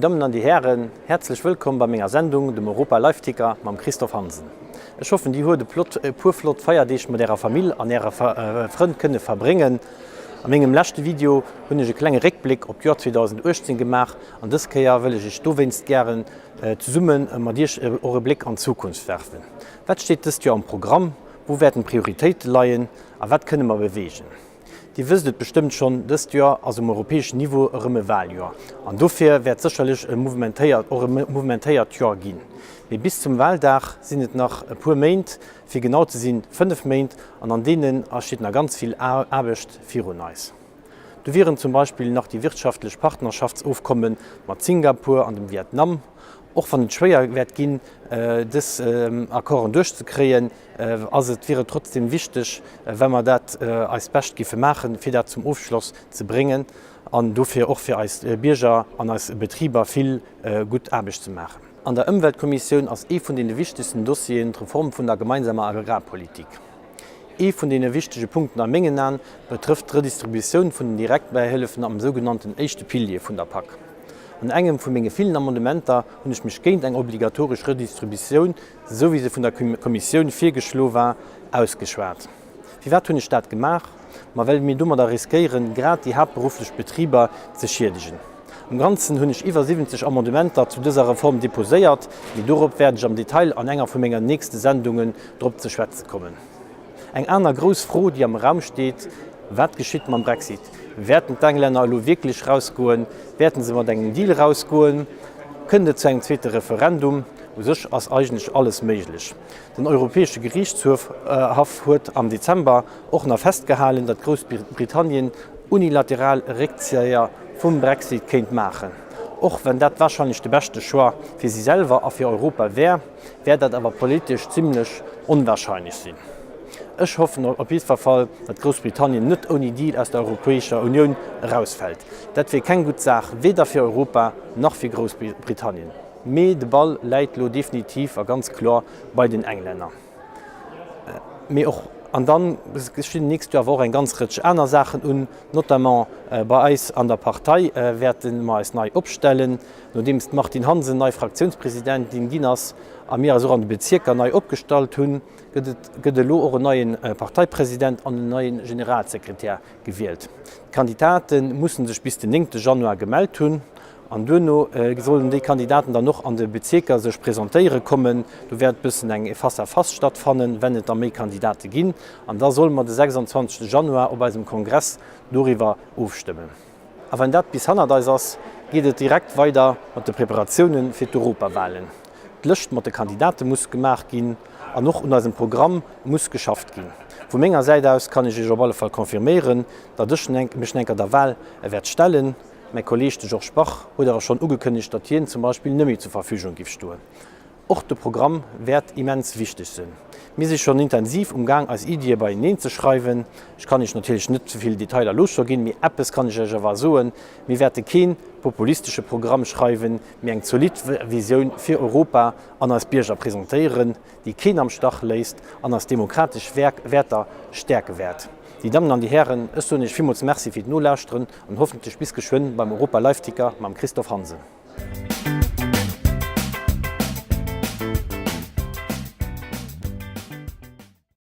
Dammen an Dir Hären, häerzlech wëllkomm bei menger Sendung, dem Europa Live Ticker mam Christophe Hansen. Ech hoffen Dir huet e puer flott Feierdeeg mat Ärer Famill an Äre Frënn kënne verbréngen. A mengem leschte Video hunn ech e klenge Réckbléck op d'Joer 2018 gemaach an dës Kéier wëll ech Iech dowéinst gären zesumme mat Iech och e Bléck an d'Zukunft werfen. Wat steet dëst Joer am Programm, wou wäerten d'Prioritéite leien a wat kënne mer beweegen? Dir wësst et bestëmmt schonn, dëst Joer ass um europäeschen Niveau erëm e Waljoer an dofir wäert sécherlech e mouvementéiert och e mouvementéiert Joer ginn. Mee bis zum Waldag sinn et nach e puer Méint, fir genau ze sinn 5 Méint, an an deenen steet nach ganz vill Aarbecht virun eis. Do wieren zum Beispill nach déi wirtschaftlech Partnerschaftsofkomme mat Singapur an dem Vietnam. Och wann et schwéier wäert ginn, dës Accorden duerchzekréien, ass et, wier et trotzdeem wichteg, wa mer dat eist Bescht géife maachen, fir dat zum Ofschloss ze bréngen an dofir och fir eis Bierger an eis Betriber vill gutt Aarbecht ze maachen. An der Ëmweltkommissioun ass ee vun deene wichtegsten Dossieren d'Reform vun der gemeinsamer Agrarpolitik. Ee vun deene wichtege Punkten a mengen Aen betrëfft d'Redistributioun vun den Direktbäihëllefen am sougenannten éischte Pilier vun der pak. An engem vu menge villen Amendementer hunn ech mech géint eng obligatoresch Redistributioun, esou wéi se vun der Kommissioun virgeschlo war, ausgeschwat. Firwat hunn ech dat gemaach? Ma well mir domadder riskéieren, grad déi haaptberufflech Betriber ze schiedegen. Am Ganzen hunn ech iwwer 70 Amendementer zu dëser Reform deposéiert, mee dorop wäert ech am Detail an enger vu menger nächste Sendungen drop ze schwätze kommen. Eng aner grouss Fro, déi am Raum steet, Wat geschitt mam Brexit? Wäerten d'Englänner elo wierklech rausgoen? Wäerten se mat engem Deal rausgoen? Kënnt et zu engem zweete Referendum? U sech ass eigentlech alles méiglech. Den Europäesche Geriichtshaff huet am Dezember och nach festgehalen, datt Groussbritannien unilateral e Réckzéier vum Brexit kéint maachen. Och wenn dat warscheinlech de beschte Choix fir si selwer a fir Europa wär, wäert dat awer politesch zimmlech onwarscheinlech sinn. Ech hoffen op jiddwer Fall, datt Groussbritannien net ouni Deal aus der Europäescher Unioun erausfält. Dat wier keng gutt Saach, weder fir Europa nach fir Groussbritannien. Mee de Ball läit lo definitiv a ganz kloer bei den Englänner. Mee och, an dann stinn d'nächst Joer awer och eng ganz Rëtsch aner Saachen un, notamment bei eis an der Partei wäerte mer eis nei opstellen, nodeems d'Martine Hansen nei Fraktiounspresidentin ginn ass a mir eis och an de Bezierker nei opgestallt hunn, gëtt et gëtt elo och en neie Parteipresident an en neie Generalsekretär gewielt. D'Kandidate musse sech bis den néngte Januar gemellt hunn An duerno sollen déi Kandidaten dann och an de Bezierker sech presentéiere kommen. Do wäert bëssen eng Face à face stattfannen, wenn et da méi Kandidate ginn. An da solle mer de 26 Januar op eisem Kongress doriwwer ofstëmmen. A wenn dat bis hannert eis ass, geet et direkt weider mat de Preparatioune fir d'Europawahlen. D'Lëscht mat de Kandidate muss gemaach ginn an och un eisem Programm muss geschafft ginn. Vu menger Säit aus kann ech Iech op alle Fall confirméieren, datt ech mech enker der Wahl wäert stellen. Mäi Kolleeg, de Georges Bach, huet awer schonn ugekënnegt, datt hien zum Beispill net méi zur Verfügung giff stoen. Och de Programm wäert immens wichteg sinn. Mir si schonn intensiv um Gaang eis Iddie beieneen ze schreiwen. Ech kann Iech natierlech net ze vill Detailer elo scho ginn, mee eppes kann ech Iech awer soen, Mir wäerte kee populistesche Programm schreiwen, mee eng zolidd Visioun fir Europa an eis Bierger presentéieren, déi keen am Stach léisst an eis demokratesch Wäerter stäerke wäert. Déi Dammen an déi Hären, ech soen Iech villmools Merci fir d'Nolauschteren an hoffentlech bis geschwënn beim Europa Live Ticker mam Christophe Hansen.